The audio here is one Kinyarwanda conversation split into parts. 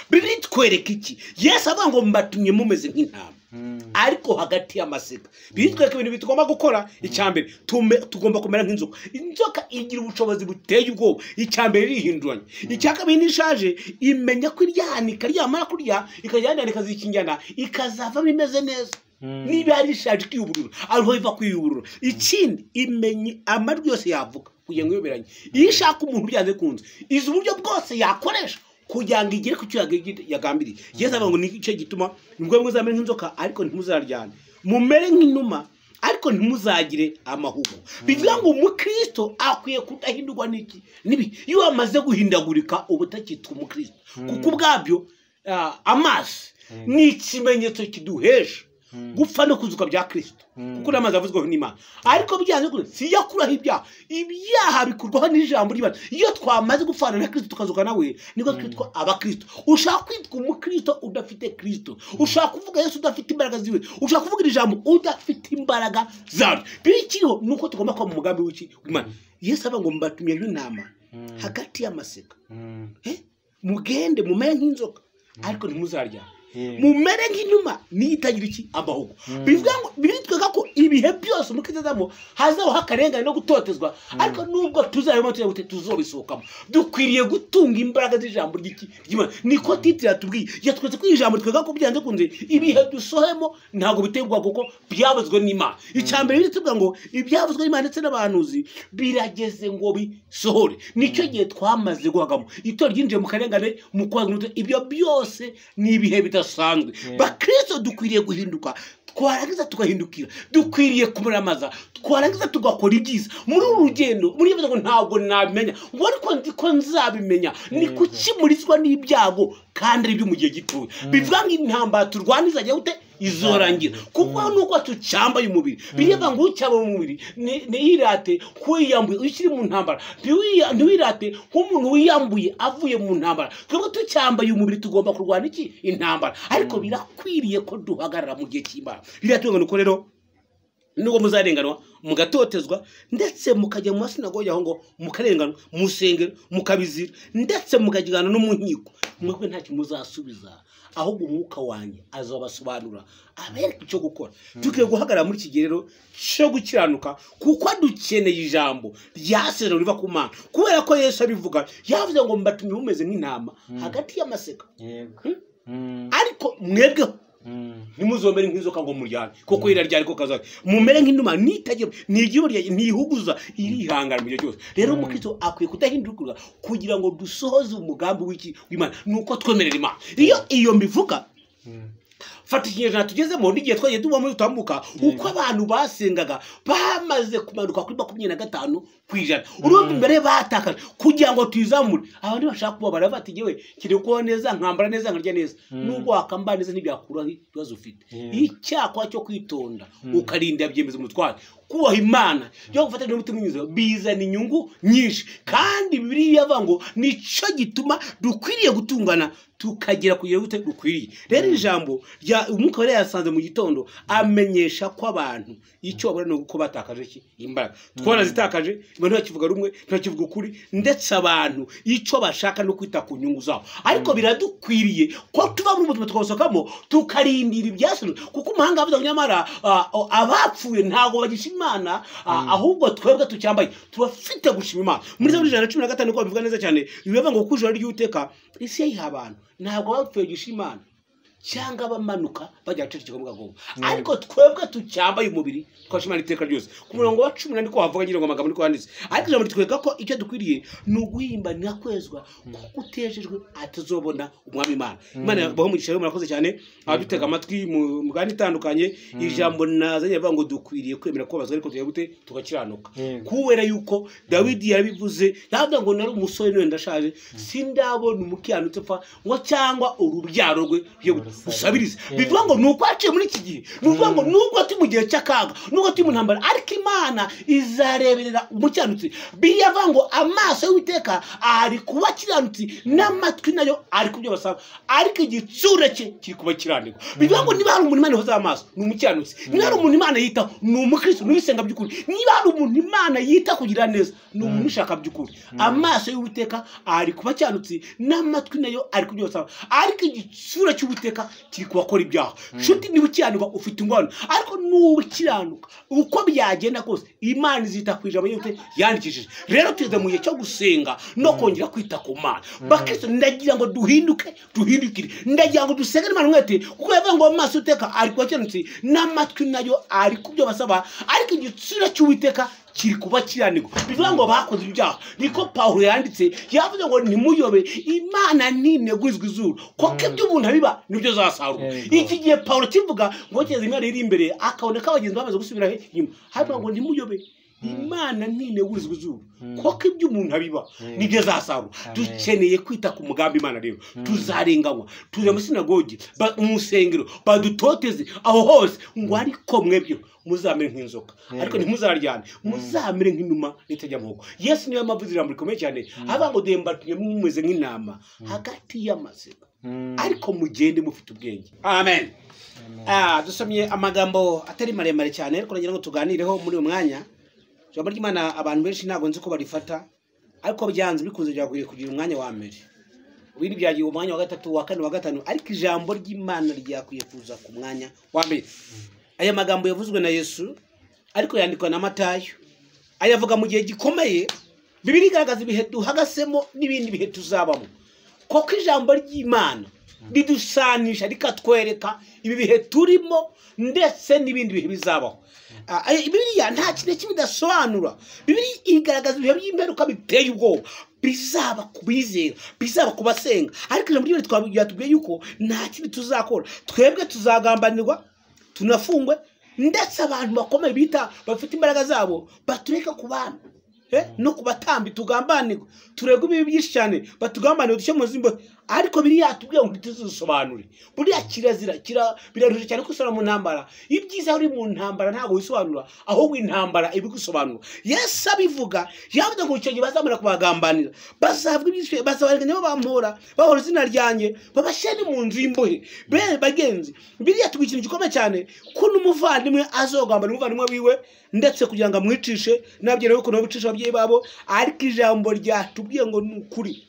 Bibiliya itwereka iki? Yesu avuga ngo mbatumye mumeze nk'intama ariko hagati y'amasega. Bitwereka ibintu tugomba gukora. Icya mbere, tugomba kumera nk'inzoka. Inzoka igira ubushobozi buteye ubwoba. Icya mbere, irihinduranya. Icya kabiri, n'ishaje imenya ko iryanika, ryamara kurya ikajya yandanika zikinjyana, ikazavamo imeze neza. Niba yari ishaje ikiyuburura, ariho iva kwiyuburura. Ikindi, imenya amajwi yose yavuga kugira ngo iyoberanye. Iyo ishaka umuntu, byanze kunze izi uburyo bwose yakoresha kugira ngo igere ku cyo yagambiriye. Yesu avuga ngo nicyo gituma nibwo muzamere nk'inzoka ariko ntimuzaryane, mumere nk'inuma ariko ntimuzagire amahugu. Bivuga ngo umukristo akwiye kudahindurwa n'iki nibi. Iyo wamaze guhindagurika uba utakitwa umukristo, kuko ubwabyo amazi ni ikimenyetso kiduhesha gupfa no kuzuka bya Kristo, kuko n'amazi avuzweho n'Imana. Ariko byanze bikunze si yo akuraho ibyaha. Ibyaha bikurwaho n'ijambo ry'Imana. Iyo twamaze gupfana na Kristo tukazuka nawe, nibwo twitwa abakristo. Ushaka kwitwa umukristo udafite Kristo, ushaka kuvuga Yesu udafite imbaraga ziwe, ushaka kuvuga iri jambo udafite imbaraga zaryo. Bikiriho ni uko tugomba kuba mu mugambi w'iki? W'Imana. Yesu avuga ngo mbatumye nk'intama hagati y'amasega. Mugende mumere nk'inzoka ariko ntimuzaryane, mumere nk'inuma niyo itagira iki? Amahugu. Bivuga ngo biritwega ko ibihe byose umukristo azamo hazabaho akarengane no gutotezwa, ariko nubwo tuzabimo tujya gute, tuzobisohokamo. Dukwiriye gutunga imbaraga z'ijambo ry'iki? Ry'Imana. Niko titre yatubwiye, yatweretse ko ijambo twega ko byanze kunze ibihe dusohemo ntabwo biteye ubwoba, kuko byavuzwe n'Imana. Icya mbere, bitubwira ngo ibyavuzwe n'Imana ndetse n'abahanuzi birageze ngo bisohore. Nicyo gihe twamaze guhagamo. Itorero ryinjiye mu karengane, mu kwanga, ibyo byose ni ibihe bidasanzwe. Bakristo dukwiriye guhinduka, twarangiza tugahindukira. Dukwiriye kumuramaza, twarangiza tugakora ibyiza muri uru rugendo. Muri iyo ngo ntabwo nabimenya, ngo ariko nzi ko nzabimenya. Ni kuki murizwa n'ibyago kandi ari ibyo mu gihe gitoya? Bivuga ngo intambara turwana izajya gute? Izorangira, kuko nuko tucyambaye umubiri. Birivuga ngo ucyambaye umubiri ntiyirate kwiyambuye. Ukiri mu ntambara ntiwirate nk'umuntu wiyambuye avuye mu ntambara. Twebwe tucyambaye umubiri tugomba kurwana iki? Intambara. Ariko birakwiriye ko duhagarara mu gihe cy'imbaraga. Biriya nuko rero nubwo muzarenganwa, mugatotezwa, ndetse mukajya mu masinagogi aho ngo mukarenganwa, mu rusengero mukabizira, ndetse mukajyana no mu nkiko, mwebwe ntacyo muzasubiza, ahubwo umwuka wanjye azabasobanura, abereka icyo gukora. Dukwiye guhagarara muri iki gihe rero cyo gukiranuka, kuko dukeneye ijambo ryasezerano riva ku Mana, kubera ko Yesu abivuga yavuze ngo mbatumye mumeze nk'intama hagati y'amasega, ariko mwebweho ntimuzomere nk'inzoka ngo muryane, kuko iraryana ariko kazaza. Mumere nk'inuma nitagira ntigira, ntihuguza, irihangana mu gihe cyose. Rero umukristo akwiye kudahindurwa kugira ngo dusohoze umugambi w'iki? W'Imana. Ni uko twemerera Imana. Iyo mbivuga, fata ikinyejana tugezemo n'igihe twagiye tubamo dutambuka, uko abantu basengaga bamaze kumanuka kuri 25%. Urumva imbere batakaje kugira ngo tuyizamure. Abantu bashaka kuba baravuga ati ngewe kiri kubaho neza, nkambara neza, nkarya neza. Nubwo wakambara neza ntibyakuraho ibibazo ufite. Icyakora cyo kwitonda ukarinda byemeza umutware, kubaha Imana yo gufatanya n'umutima mwiza bizana inyungu nyinshi. Kandi Bibiliya ivuga ngo nicyo gituma dukwiriye gutungana tukagera ku gute rukwiriye. Rero ijambo rya umwuka wera yasanze mu gitondo amenyesha ko abantu icyo babura ni uko batakaje iki? Imbaraga. Twarazitakaje. Abantu ntibakivuga rumwe, ntibakivuga ukuri, ndetse abantu icyo bashaka no kwita ku nyungu zabo. Ariko biradukwiriye ko tuva muri ubuzima tukabusohokamo, tukarindira ibyasizwe, kuko umuhanga avuga ngo nyamara abapfuye ntabwo bagisha Imana, ahubwo twebwe tucyambaye turafite gushima Imana. Muri Zaburi 115 uko babivuga neza cyane, bivuga ngo kuko ijoro ry'Uwiteka isi yayiha abantu. Ntabwo bapfuye gisha Imana cyangwa abamanuka bajya guceceka mu gagogo, ariko twebwe tucyambaye umubiri twashima iteka ryose. Ku murongo wa 10 niko havuga ngira ngo amagambo niko handitse, ariko ijambo ritwereka ko icyo dukwiriye ni uguhimbanira kwezwa, kuko utejejwe atazobona umwami Imana. Imana baho umugisha rero. Murakoze cyane abadutega amatwi mu mugani itandukanye. Ijambo nazanye bavuga ngo dukwiriye kwemera kubabazwa ariko tugira gute? Tugakiranuka, kubera yuko Dawidi yarabivuze, yavuga ngo nari umusore none ndashaje, sindabona umukiranutsi apfa ngo cyangwa urubyaro rwe. Busabiriza. Bivuga ngo nuko aciye muri iki gihe, nuvuga ngo nubwo turi mu gihe cy'akaga, nubwo turi mu ntambara, ariko Imana izareberera umukiranutsi. Biyavuga ngo amaso y'Uwiteka ari kuba kiranutsi, n'amatwi nayo ari kubyo basaba, ariko igitsure cye kiri kuba kiranirwa. Bivuga ngo niba hari umuntu Imana ihoza amaso ni umukiranutsi, niba hari umuntu Imana yitaho ni umukristo n'ubisenga by'ukuri, niba hari umuntu Imana yita kugira neza ni umuntu ushaka by'ukuri. Amaso y'Uwiteka ari kuba kiranutsi, n'amatwi nayo ari kubyo basaba, ariko igitsure cy'Uwiteka kiri kubakora ibyaha. Nshuti, niba ukiranirwa ufite ingorane, ariko n'ukiranuka uko byagenda kose Imana izita ku ijambo y'Uwiteka yandikishije. Rero tugeze mu gihe cyo gusenga no kongera kwita ku Mana. Bakristo, ndagira ngo duhinduke, duhindukire. Ndagira ngo dusenge Imana umwete, kuko yavuga ngo amaso y'Uwiteka ari kuba kiranutsi, n'amatwi nayo ari kubyo basaba, ariko igitsure cy'Uwiteka kiri kuba kiranirwa. Bivuga ngo bakoze ibyaha. Niko Pawulo yanditse, yavuze ngo ntimuyobe, Imana ntineguzwa izuru, kuko ibyo umuntu abiba nibyo azasarura. Iki gihe Pawulo kivuga ngo kigeze Imana iri imbere, akabona ko abagenzi bamaze gusubira inyuma, havuga ngo ntimuyobe, Imana ntineguzwa izuru, kuko ibyo umuntu abiba nibyo azasarura. Dukeneye kwita ku mugambi Imana. Rero tuzarenganywa, tujya mu sinagogi, mu nsengero, badutoteze aho hose, ngo ariko mwebwe muzamere nk'inzoka, ariko ntimuzaryane, muzamere nk'inuma itajya mu muhogo. Yesu niyo mpamvu ijambo rikomeye cyane, avuga ngo dembatumye mumeze nk'intama hagati y'amasega, ariko mugende mufite ubwenge. Amen. Dusomye amagambo atari maremare cyane, ariko nagira ngo tuganireho muri uyu mwanya. Ijambo ry'Imana abantu benshi ntabwo nzi ko barifata, ariko byanze bikunze byakwiye kugira umwanya wa mbere, ibindi byagiye umwanya wa gatatu, wa kane, wa gatanu, ariko ijambo ry'Imana ryakwiye kuza ku mwanya wa mbere. Aya magambo yavuzwe na Yesu, ariko yandikwa na Matayo. Ayavuga mu gihe gikomeye. Bibiliya igaragaza ibihe duhagasemo n'ibindi bihe tuzabamo, koko ijambo ry'Imana ridusanisha rikatwereka ibi bihe turimo ndetse n'ibindi bihe bizabaho. Bibiliya nta kintu kimwe idasobanura. Bibiliya igaragaza ibihe by'imperuka biteye ubwoba bizaba ku bizera, bizaba ku basenga, ariko ijambo ry'Imana ryatubwiye yuko nta kintu tuzakora. Twebwe tuzagambanirwa, tunafungwe, ndetse abantu bakomeye bita bafite imbaraga zabo batureka ku bana no kubatambi, tugambanirwa, turegwa ibibi byinshi cyane, batugambanira dushye mu zimbo. Ariko biriya tubwiye ngo tuzisobanure. Buriya kirazira, biraruhije cyane kwisobanura mu ntambara. Ibyiza uri mu ntambara ntabwo wisobanura, ahubwo intambara ibigusobanura. Yesu abivuga, yavuze ngo icyo gihe bazamara kubagambanira, bazavuga ibyishwe, bazabarenganya babampora, bahora izina ryanjye, babashyire mu nzu y'imbohe. Bene bagenzi, biriya tubwiye ikintu gikomeye cyane, ko n'umuvandimwe azogambanira umuvandimwe wiwe, ndetse kugira ngo amwicishe, n'ababyeyi be ukuntu babicisha ababyeyi babo. Ariko ijambo ryatubwiye ngo ni ukuri,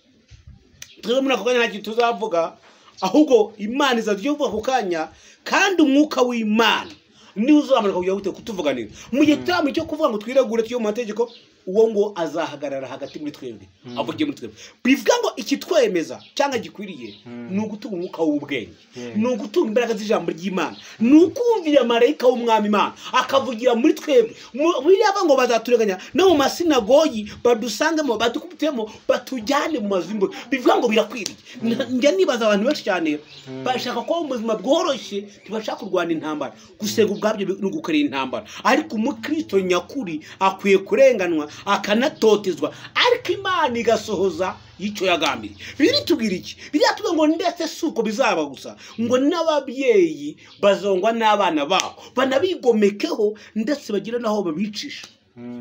twebwe muri ako kanya nta kintu tuzavuga, ahubwo Imana izajya ivuga ako kanya, kandi umwuka w'Imana niwe uzamanuka kugira ngo kutuvuganira. Mu gihe tutamenya icyo kuvuga ngo twiregure tuyo mu mategeko, uwo ngo azahagarara hagati muri twebwe, avuge muri twebwe. Bivuga ngo ikitwemeza cyangwa gikwiriye ni ugutunga umwuka w'ubwenge, ni ugutunga imbaraga z'ijambo ry'Imana, ni ukumvira marayika w'umwami Imana akavugira muri twebwe. Biriya ngo bazaturenganya no mu masinagogi, badusangemo, badukubitemo, batujyane mu mazu y'imbohe. Bivuga ngo birakwiriye. Njya nibaza abantu benshi cyane bashaka kuba mu buzima bworoshye, ntibashaka kurwana intambara. Gusenga ubwabyo ni ugukorera intambara, ariko umukristo nyakuri akwiye kurenganwa akanatotezwa, ariko Imana igasohoza icyo yagambiriye. Biri tubwira iki? Biriya tubwira ngo ndetse si uko bizaba gusa, ngo n'ababyeyi bazongwa n'abana babo, banabigomekeho ndetse bagire n'aho babicisha.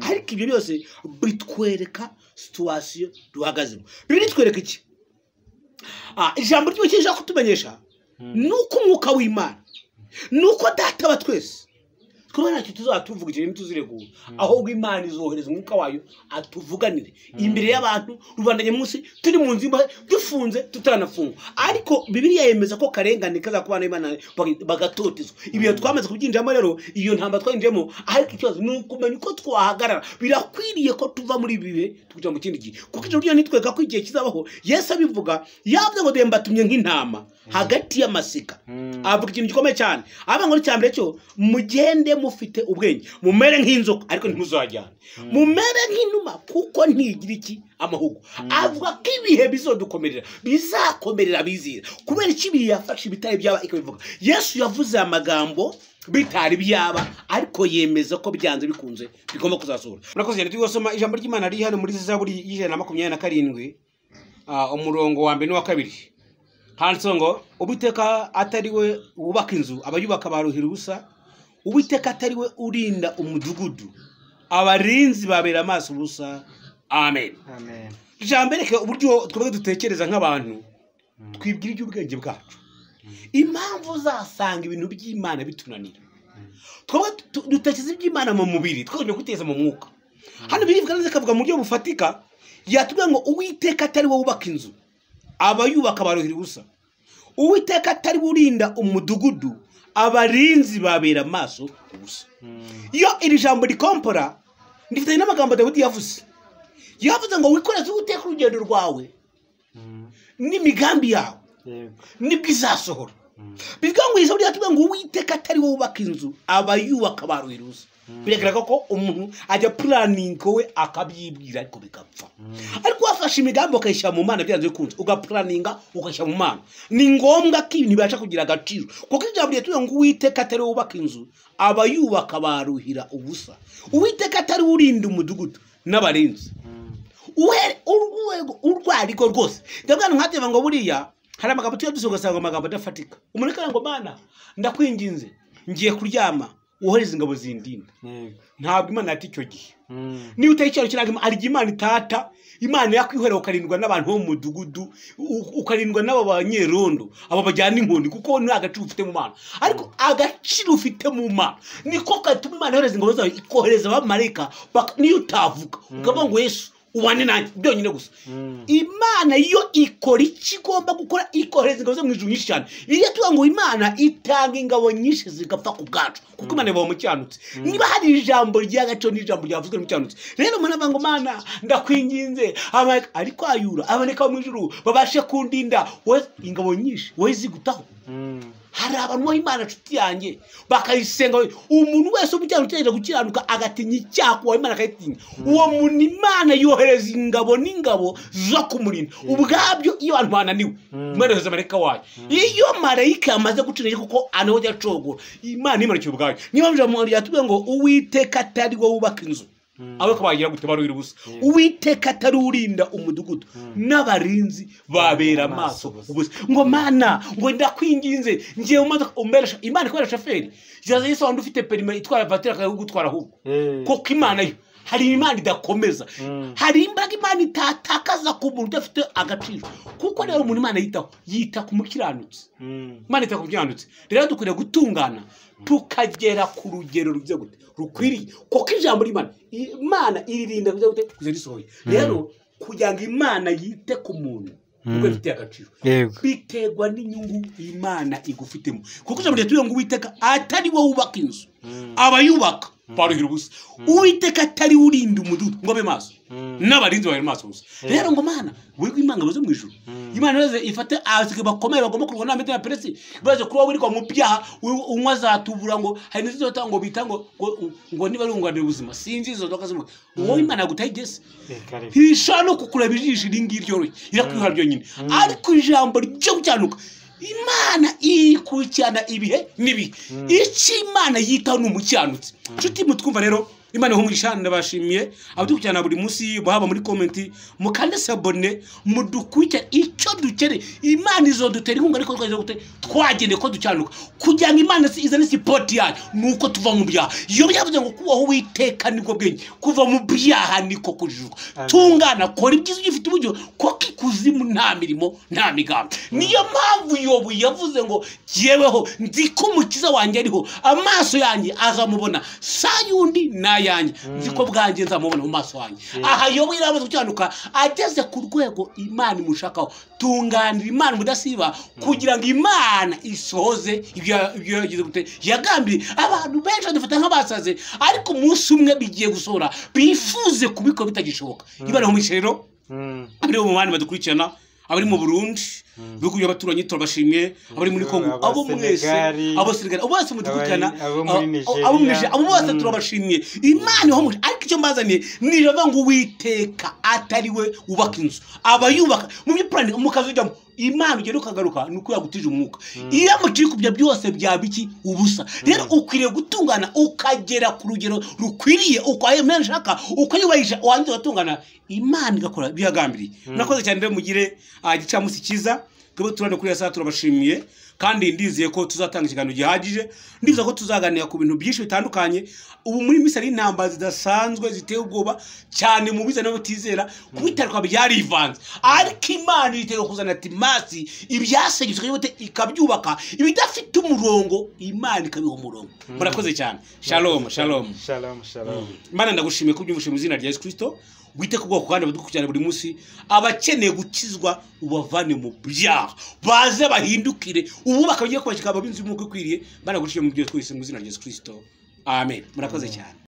Ariko ibyo byose bitwereka situwasiyo duhagazemo. Biri twereka iki? Ijambo ry'Imana kutumenyesha nuko umwuka w'Imana, nuko Data wa twese twebwe ntacyo tuzatuvuga ikintu tuziregura, ahubwo Imana izohereza umwuka wayo atuvuganire imbere y'abantu rubanda nyamwinshi, turi mu nzu dufunze tutanafungwa. Ariko Bibiliya yemeza ko karengane kazakubana Imana bagatotezwa. Ibihe twamaze kubyinjiramo rero, iyo ntambara twinjiyemo, ariko ikibazo ni ukumenya uko twahagarara. Birakwiriye ko tuva muri ibi bihe tukajya mu kindi gihe, kuko ijoro ryo nitweka ko igihe kizabaho. Yesu abivuga, yavuze ngo dembatumye nk'intama hagati y'amasika. Avuga ikintu gikomeye cyane, avuga ngo icya mbere cyo mugende mufite ubwenge, mumere nk'inzoka ariko ntimuzajyane, mumere nk'inuma kuko ntigira iki amahugu. Avuga ko ibihe bizodukomerera, bizakomerera abizera. Kubera iki ibihe yafashe ibitari byaba ikabivuga. Yesu yavuze amagambo bitari byaba, ariko yemeza ko byanze bikunze bigomba kuzasohora. Murakoze cyane. Turi gusoma ijambo ry'Imana riri hano muri Zaburi y'ijana na makumyabiri na karindwi, umurongo wa mbere n'uwa kabiri. Handitse ngo Uwiteka atari we wubaka inzu, abayubaka baruhira ubusa. Uwiteka atari we urinda umudugudu, abarinzi babera amaso ubusa. Amen. Amen. Ijambo reke uburyo twebwe dutekereza nk'abantu, twibwira iby'ubwenge bwacu. Impamvu uzasanga ibintu by'Imana bitunanira, twebwe dutekereza iby'Imana mu mubiri, twagomba kwiteza mu mwuka. Hano birivuga neza, ikavuga mu buryo bufatika, yatubwira ngo Uwiteka atari we wubaka inzu, abayubaka baruhira ubusa. Uwiteka atari we urinda umudugudu, abarinzi babera amaso ubusa. Iyo iri jambo rikompora ndifitanye n'amagambo Dawidi yavuze. Yavuze ngo wikoreze Uwiteka urugendo rwawe n'imigambi yawe, nibwo izasohora. Bivuga ngo ijambo ryatubwira ngo Uwiteka atari we wubaka inzu, abayubaka baruhira ubusa. Biragaragara ko umuntu ajya planning we akabyibwira ariko bigapfa. Ariko wafashe imigambi ukayishyira mu Mana, byanze bikunze ugaplaninga ukayishyira mu Mana, ni ngombwa ko ibintu bibasha kugira agaciro. Kuko ijambo ryatubwira ngo Uwiteka atari we wubaka inzu, abayubaka baruhira ubusa. Uwiteka atari we urinda umudugudu n'abarinzi. Urwego urwo arirwo rwose. Ndabona nkateva ngo buriya hari amagambo tuya dusoga ugasanga amagambo adafatika. Umuntu akanga ngo Mana ndakwinginze ngiye kuryama, wohereze ingabo zindinda. Ntabwo Imana yata icyo gihe. Niba utari icyaro kiranga, hari igihe Imana itata, Imana yakwihorera ukarindwa n'abantu bo mu mudugudu, ukarindwa n'aba banyerondo, aba bajyana inkoni, kuko nta agaciro ufite mu Mana. Ariko agaciro ufite mu Mana niko gatuma Imana yohereza ingabo zayo, ikohereza abamarayika, niyo utavuga ukavuga ngo Yesu ubane nanjye byonyine gusa. Imana yo ikora icyo igomba gukora, ikohereza ingabo zo mu ijuru nyinshi cyane. Iyo tuvuga ngo Imana itanga ingabo nyinshi zigapfa ku bwacu, kuko Imana iba mukiranutsi. Niba hari ijambo ry'agaciro n'ijambo ryavuzwe n'umukiranutsi, rero umuntu avuga ngo Mana ndakwinginze, ariko ayura aboneka mu ijuru babashe kundinda, we ingabo nyinshi we zigutaho. Hari abantu bo Imana nshuti yanjye bakayisenga. Umuntu wese umukiranutsi utegereje gukiranuka agatinya icyaha kuwa Imana akayitinya, uwo muntu Imana yohereza ingabo n'ingabo zo kumurinda. Ubwabyo iyo abantu bananiwe, Imana yohereza marayika wayo. Iyo marayika amaze guca intege kuko anaho yacogora, Imana imanukiye ubwayo. Niyo mpamvu ijambo ryatubwiye ngo Uwiteka atari we wubaka inzu, abo kabagira gute baruhira ubusa. Uwiteka atari urinda umudugudu, n'abarinzi babera amaso ubusa. Ngo Mana ngo ndakwinginze ngiye mu modoka umberesha, Imana ikubera shoferi yaza Yesu wandi ufite perime itwara vatiri akagutwara ahubwo. Kuko Imana yo hari Imana idakomeza, hari imbaraga Imana itatakaza ku muntu udafite agaciro. Kuko rero umuntu Imana yitaho, yita ku mukiranutsi. Imana yita ku mukiranutsi. Rero dukwiriye gutungana tukagera ku rugero rugize gute rukwiriye, kuko ijambo ry'Imana, Imana iririnda kugira gute kugeza risohoye. Rero kugira ngo Imana yite ku muntu kuko ifite agaciro, biterwa n'inyungu Imana igufitemo. Kuko ijambo ryatubwiye ngo Uwiteka atari we wubaka inzu, abayubaka baruhira ubusa. Uwiteka atari we urinda umudugudu ngo abe maso, n'abarinzi babera maso ubusa. Rero ngo Mana wigwe Imana ngo mu ijuru, Imana rero ifate abasirikare bakomeye bagomba kurwana na Peresi, baje kuba wirirwa mu byaha, unywa zatubura ngo hari n'izo ngo bita ngo ngo niba ari unganira ubuzima, sinzi izo nzoka zimwe. Uwo Imana yagutayigese ntishobora no kukureba ijisho iri ngiri ryoroshye, irakwihora byonyine. Ariko ijambo ryo gucyanuka, Imana ikurikirana ibihe n'ibihe. Icyo Imana yitaho ni umukiranutsi. Nshuti mutwumva rero, Imana iha umugisha, ndabashimiye abadukurikirana buri munsi, haba muri comment, mukande s'abonner, mudukurikirane icyo dukeneye. Imana izodutera inkunga, ariko twagize gute twagendeye ko ducyanuka, kugira ngo Imana izane support yayo nuko tuva mu byaha. Iyo byavuze ngo kubaho Uwiteka nibwo bwenge, kuva mu byaha niko kujijuka. Tungana, kora ibyiza ugifite uburyo, kuko ikuzimu nta mirimo nta migambi. Niyo mpamvu Yobu yavuze ngo jyeweho nzi ko umukiza wanjye ariho, amaso yanjye azamubona, saa yundi n'ayanjye nzi ko bwanjye nzamubona mu maso yanjye. Aha Yobu yari amaze gucyanuka ageze ku rwego Imana imushakaho. Tunganira Imana mudasiba kugira ngo Imana isohoze ibyo yagize gute yagambiriye. Abantu benshi badufata nk'abasaze, ariko umunsi umwe bigiye gusohora, bifuze kubikora bitagishoboka. Imana iha umugisha rero abari mu bandi badukurikirana, abari mu Burundi, ibihugu by'abaturanyi turabashimiye, abari muri Kongo, abo mwese, abo Senegal, abo bose mudukurikirana, abo muri Nigeria, abo muri Nigeria, abo bose turabashimiye. Imana iha umugisha. Ariko icyo mbazaniye ni iravuga ngo Uwiteka atari we wubaka inzu, abayubaka mu by'iplan mukazi ujyamo, Imana ugera ukagaruka nuko yagutije umwuka. Iyo mutiri kubya byose byaba iki ubusa. Rero ukwiriye gutungana ukagera ku rugero rukwiriye, uko nshaka ukayubahisha, wanze ugatungana, Imana igakora ibyo yagambiriye. Murakoze cyane rero, mugire igicamunsi cyiza. Twebwe turane kuri ya saha, turabashimiye kandi ndizeye ko tuzatanga ikiganiro gihagije. Ndizeye ko tuzaganira ku bintu byinshi bitandukanye. Ubu muri minsi hari intambara zidasanzwe ziteye ubwoba cyane mu bizera n'abatizera, kubitaruka byarivanze, ariko Imana yiteguye kuzana timasi ibyasenyutse ikabyubaka, ibidafite umurongo Imana ikabiha umurongo. Murakoze cyane. Shalom, shalom. Shalom, shalom. Imana, ndagushimiye ko ubyumvise mu izina rya Yesu Kristo. Wite ku bwoko kandi badukurikirana buri munsi. Abakeneye gukizwa ubavane mu byaha, baze bahindukire, ubu bakagiye kubashyika b'inzu y'umwuka ikwiriye. Banagushimiye mu byo twese mu izina rya Yesu Kristo, amen. Murakoze cyane.